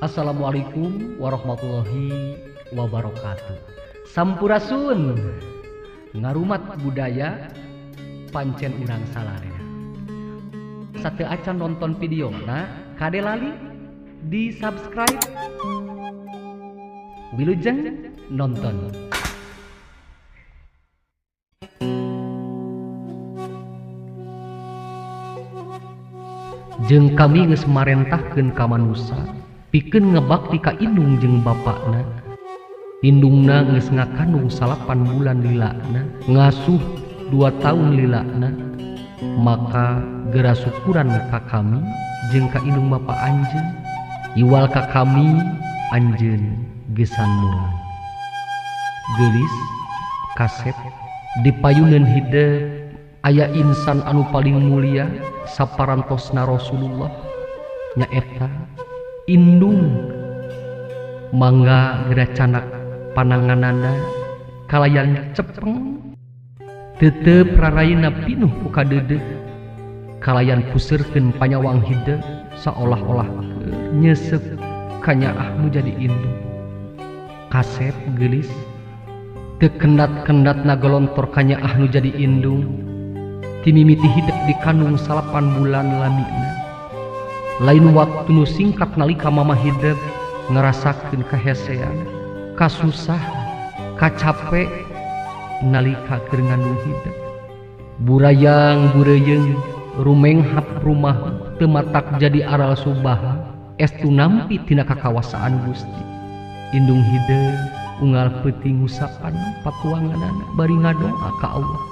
Assalamualaikum warahmatullahi wabarakatuh. Sampurasun. Ngarumat budaya pancen urang salarea. Sateu acan nonton videona, kade lali di subscribe. Wilujeng nonton. Jeung kami geus marentahkeun ka manusa pikeun ngebakti ka indung jeung bapakna. Indungna geus ngakandung 8 bulan lilana, ngasuh 2 tahun lilana, maka gera syukuran ka kami jeung ka indung bapa anjeun, iwal ka kami anjeun gesan mulang. Geulis kasep dipayuneun hidep aya insan anu paling mulia saparantosna Rasulullah nyaeta indung. Mangga geura canak pananganana kalayan cepeng, tetep raraina pinuh ku kadeudeuh, kalayan puseurkeun panyawang hidep saolah-olah nyeuseup kanyaah nu jadi indung. Kasep geulis teu kendat-kendatna golontor kanyaah nu jadi indung, timimiti hidep dikandung 8 bulan lamina. Lain waktu nu singkat nalika mama hidep ngarasakeun kahesean, kasusah, kacape nalika keur ngandung hidep. Burayang bureuyeung rumenghap rumah teu matak jadi aral subaha, estu nampi tina kakawasaan Gusti. Indung hidep unggal peuting ngusapan patuanganana bari ngadoa ka Allah.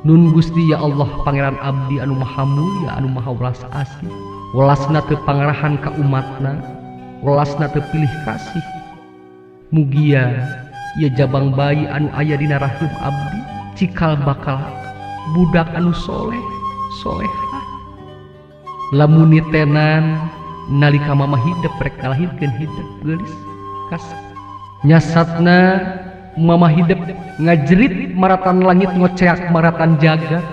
Nun Gusti ya Allah Pangeran abdi anu maha mulia anu maha welas asih, welasna teu pangarahan ka umatna, welasna teu pilih kasih. Mugia ieu jabang bayi anu aya dina rahim abdi cikal bakal budak anu soleh solehah. Lamun nitenan nalika mama hidep rek ngalahirkeun hidep geulis kasih. Nyasatna mama hidep ngajerit maratan langit ngoceak maratan jagat,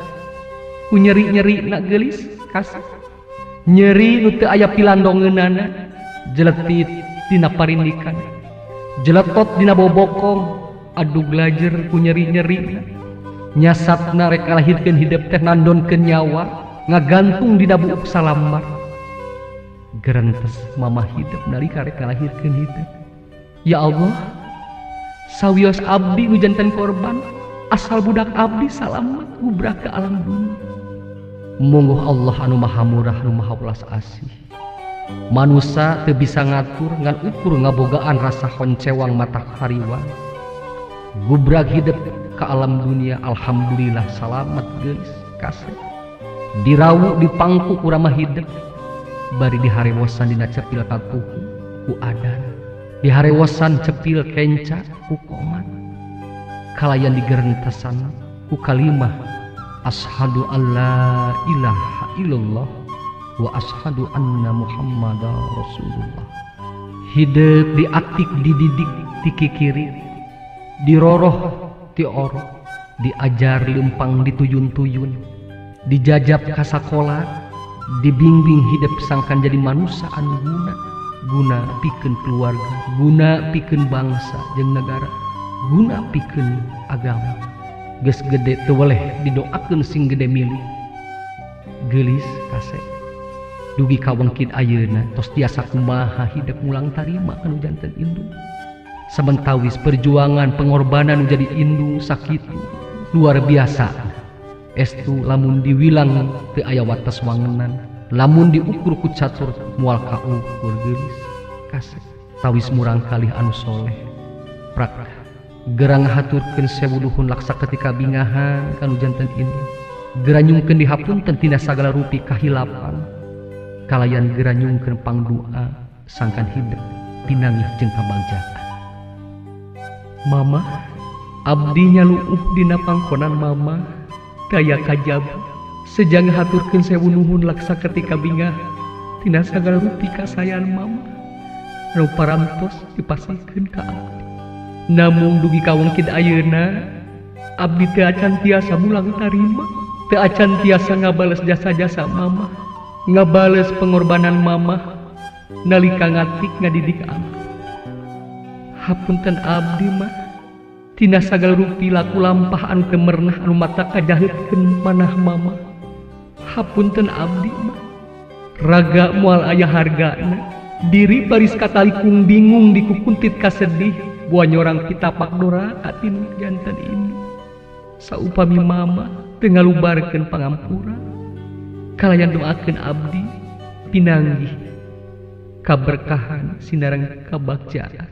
ku nyeri-nyeri na geulis kasih. Nyeri nu teu aya pilandongeunana, jeletit tina parindikan, jeletot dina bobokong, adug lajer ku nyeri-nyeri. Nyasatna rek ngalahirkeun hidep teh nandonkeun nyawa, ngagantung dina buuk salambar. Gerentes mama hidep nalika rek ngalahirkeun hidep. Ya Allah, sawios abdi nu janten korban, asal budak abdi salamat gubrak ke alam dunia. Monggo Allah anu maha murah anu maha welas asih. Manusa teu bisa ngatur ngan ukur ngabogaan rasa honcewang mata hariwang. Gubrak hidep ke alam dunia, alhamdulillah salamat geulis kasih. Dirawu dipangku ku ramah hidep, bari diharewosan dina cepil katuhu ku adan. Diharewosan cepil kenca ku komat, kalayan digerentesan ku kalimah asyhadu alla ilaha illallah wa asyhadu anna muhammadar rasulullah. Hidep diatik dididik ti kikiri, diroroh ti orok, diajar lempang dituyun-tuyun, dijajab ka sakola, dibimbing hidep sangkan jadi manusia anu guna, guna pikeun keluarga, guna pikeun bangsa jeung negara, guna pikeun agama. Geus gede teu weleh didoakeun sing gede milih. Geulis kasep dugi ka wengkid ayeuna tos tiasa kumaha hidep mulang tarima anu janten indung. Samentawis perjuangan pengorbanan nu jadi indung sakitu luar biasa. Estu lamun diwilang teu aya wates wangenan, lamun diukur ku catur moal kaukur. Geulis kasep tawis murang kalih anu soleh prak gerang haturkeun sewu nuhun laksa ketika bingahan kanu janten indung. Geranyungkeun dihapunten tina sagala rupi kahilapan, kalayan geranyungkeun pangdoa sangkan hidep pinangih jeung kabagjaan. Mama abdi nyaluuh dina pangkonan mama daya kajab sejang haturkeun sewu nuhun laksa ketika bingah tina sagala rupi kasayan mama anu parantos dipasihkeun ka abdi. Namung dugi ka wengkid ayeuna abdi teu acan tiasa mulang tarima, teu acan tiasa ngabales jasa-jasa mama, ngabales pengorbanan mama. Nalika ngatik ngadidik abdi. Hapunten abdi mah tina sagala rupi laku lampah anu teu merenah anu mata kajaheutkeun manah mama. Hapunten abdi mah raga moal aya hargana, diri baris katalikung bingung dikukuntit kasedih buah nyorang pitapak doraka tinu jantan ini. Saupami mama teu ngalubarkeun pangampura, kalayan doakeun abdi pinanggih kaberkahan sinareng kabagjaan.